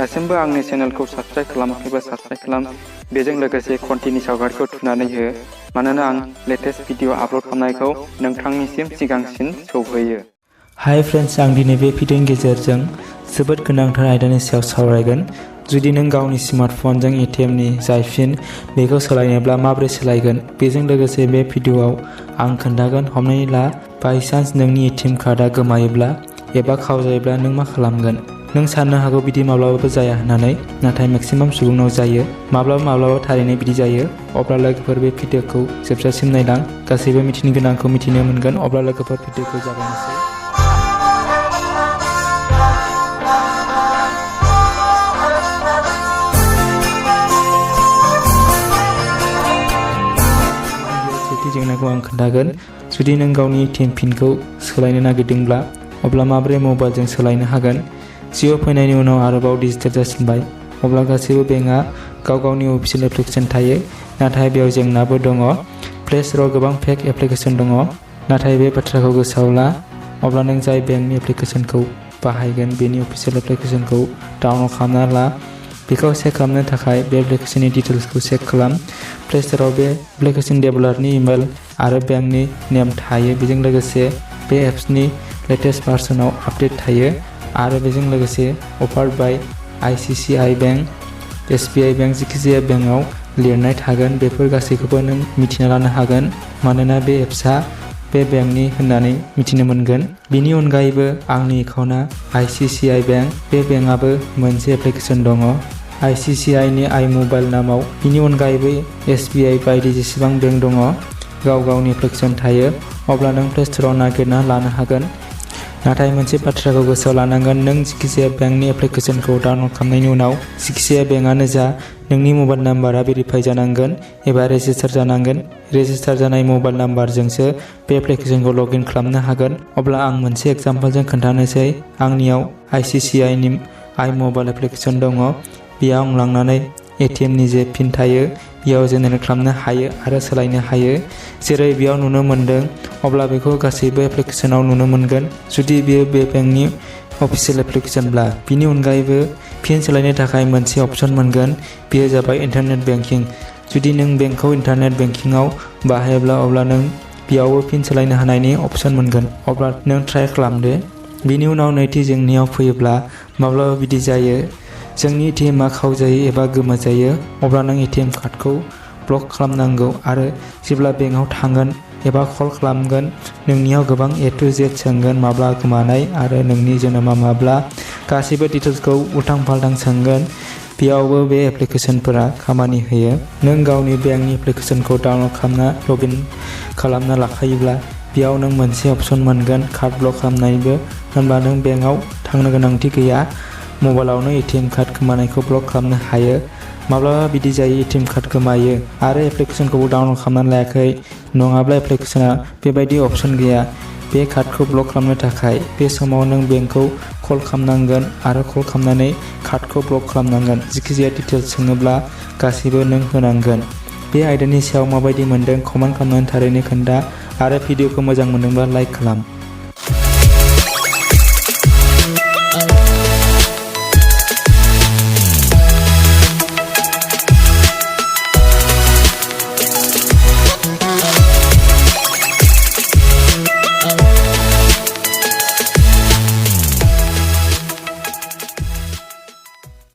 दासिमबो आंनि चेनेलखौ subscribe खालामाखैबा subscribe खालाम। बेजों लोगोसे घन्टिनि सावगारिखौ थुनानै हो, मानोना आं लेटेस्ट भिडिअ आपल'ड खालामनायखौ नोंथांनिसिम सिगांसिन सौहैयो। हाय फ्रेन्ड्स, आं दिनै बे भिडिअनि गेजेरजों जोबोद गोनांथार आयदानि सायाव सावरायगोन। जुदि नों गावनि स्मार्टफनजों एटिएमनि जाय पिन बेखौ सोलायनोब्ला माबोरै सोलायगोन। बेजों लोगोसे बे भिडिअआव आं खोन्थागोन, हमनानै ला बायचान्स नोंनि एटिएम कार्डआ गोमायोब्ला एबा खावजायोब्ला नों मा खालामगोन। नों साननो हागौ बिदि माब्लाबाबो जाया होननानै, नाथाय मेक्सिमाम सुबुंनाव जायो। माब्लाबा थारैनो बिदि जायो। अब्ला लोगोफोर बे भिडिअखौ जोबजासिम नायलां, गासैबो मिथिनो गोनांखौ मिथिनो मोनगोन। अब्ला लोगोफोर भिडिअखौ जागायनोसै। जेंनाखौ आं खोन्थागोन। जुदि नों गावनि एटिएम पिनखौ सोलायनो नागिरदोंब्ला अब्ला माबोरै मबाइलजों सोलायनो हागोन। जिअ फैनायनि उनाव आरोबाव डिजिटेल जासिनबाय। अब्ला गासैबो बेंकआ गावनि अफिसियेल एप्लिकेसन थायो, नाथाय बेयाव जेंनाबो दङ। प्ले स्ट'राव गोबां फेक एप्लिकेसन दङ, नाथाय बे बाथ्राखौ गोसोआव ला। अब्ला नों जाय बेंकनि एप्लिकेसनखौ बाहायगोन बेनि अफिसियेल एप्लिकेसनखौ डाउनल'ड खालामना ला। बेखौ चेक खालामनो थाखाय बे एप्लिकेशननि डिटेल्सखौ चेक खालाम। प्ले स्ट'राव बे एप्लिकेशन डेभेलपारनि इमेल आरो बेंकनि नेम थायो। बेजों लोगोसे बे एप्सनि लेटेस्ट भार्सनाव आपडेट थायो आरो बेजों लोगोसे अफार्ड बाय आईसीआईसीआई बेंक, एसबीआई बेंक, जायखिजाया बेंकआव लिरनाय थागोन। बेफोर गासैखौबो नों मिथिना लानो हागोन, मानोना बे एप्सआ बे बेंकनि होननानै मिथिनो मोनगोन। बेनि अनगायैबो आंनि एकाउन्टआ आईसीआईसीआई बेंक। बे बेंकआबो मोनसे एप्लिकेसन दङ आईसीआईसीआईनि मबाइल नामाव। बेनि अनगायैबो एसबीआई बायदि जेसेबां बेंक दङ गावनि एप्लिकेसन थायो। अब्ला नों प्ले स्ट'राव नागिरना लानो हागोन। नाथाय मोनसे बाथ्राखौ गोसोआव लानांगोन, नों जायखिजाया बेंकनि एप्लिकेसनखौ डाउनल'ड खालामनायनि उनाव जायखिजाया बेंकआनो जा, नोंनि मबाइल नाम्बारा भेरिफाइ जानांगोन एबा रेजिस्टार जानांगोन। रेजिस्टार जानाय मबाइल नाम्बारजोंसो बे एप्लिकेसनखौ लगइन खालामनो हागोन। अब्ला आं मोनसे एग्जाम्पलजों खोन्थानोसै। आंनियाव आईसीआईसीआईनि मबाइल एप्लिकेसन दङ। बेयाव आं लांनानै एटिएमनि जे पिन थायो बेयाव जेनेरेट खालामनो हायो आरो सोलायनो हायो। जेरै बेयाव नुनो मोन्दों, अब्ला बेखौ गासैबो एप्लिकेसनाव नुनो मोनगोन जुदि बेयो बे बेंकनि अफिसियेल एप्लिकेसनब्ला। बिनि अनगायैबो पिन सोलायनो थाखाय मोनसे अपसन मोनगोन, बेयो जाबाय इन्टारनेट बेंकिं। जुदि नों बेंकखौ इन्टारनेट बेंकिंआव बाहायोब्ला अब्ला नों बेयावबो पिन सोलायनो हानायनि अपसन मोनगोन। अब्ला नों ट्राइ खालामदो। बिनि उनाव नैथि जेंनायाव फैयोब्ला माब्लाबा बिदि जायो, जोंनि एटिएमआ खावजायो एबा गोमाजायो। अब्ला नों एटिएम कार्डखौ ब्लक खालामनांगौ आरो जेब्ला बेंकआव थांगोन एबा कल खालामगोन, नोंनियाव गोबां A to Z सोंगोन, माब्ला गोमानाय आरो नोंनि जोनोमा माब्ला, गासैबो डिटेल्सखौ उल्थां फाल्थां सोंगोन। बेयावबो बे एप्लिकेसनफोरा खामानि होयो। नों गावनि बेंकनि एप्लिकेसनखौ डाउनल'ड खालामना लगइन खालामना लाखायोब्ला बेयाव नों मोनसे अपसन मोनगोन कार्ड ब्लक खालामनायनिबो। होनबा नों बेंकआव थांनो गोनांथि गैया, मबाइलावनो एटिएम कार्ड गोमानायखौ ब्लक खालामनो हायो। माब्लाबा बिदि जायो, एटिएम कार्ड गोमायो आरो एप्लिकेसनखौबो डाउनल'ड खालामनानै लायाखै, नङाब्ला एप्लिकेसना बेबायदि अपसन गैया बे कार्डखौ ब्लक खालामनो थाखाय। बे समाव नों बेंकखौ कल खालामनांगोन आरो कल खालामनानै कार्डखौ ब्लक खालामनांगोन। जायखिजाया डिटेल्स सोङोब्ला गासैबो नों होनांगोन। बे आयदानि सायाव माबायदि मोनदों कमेन्ट खालामनानै थारैनो खोन्था आरो भिडिअखौ मोजां मोनदोंब्ला लाइक खालाम।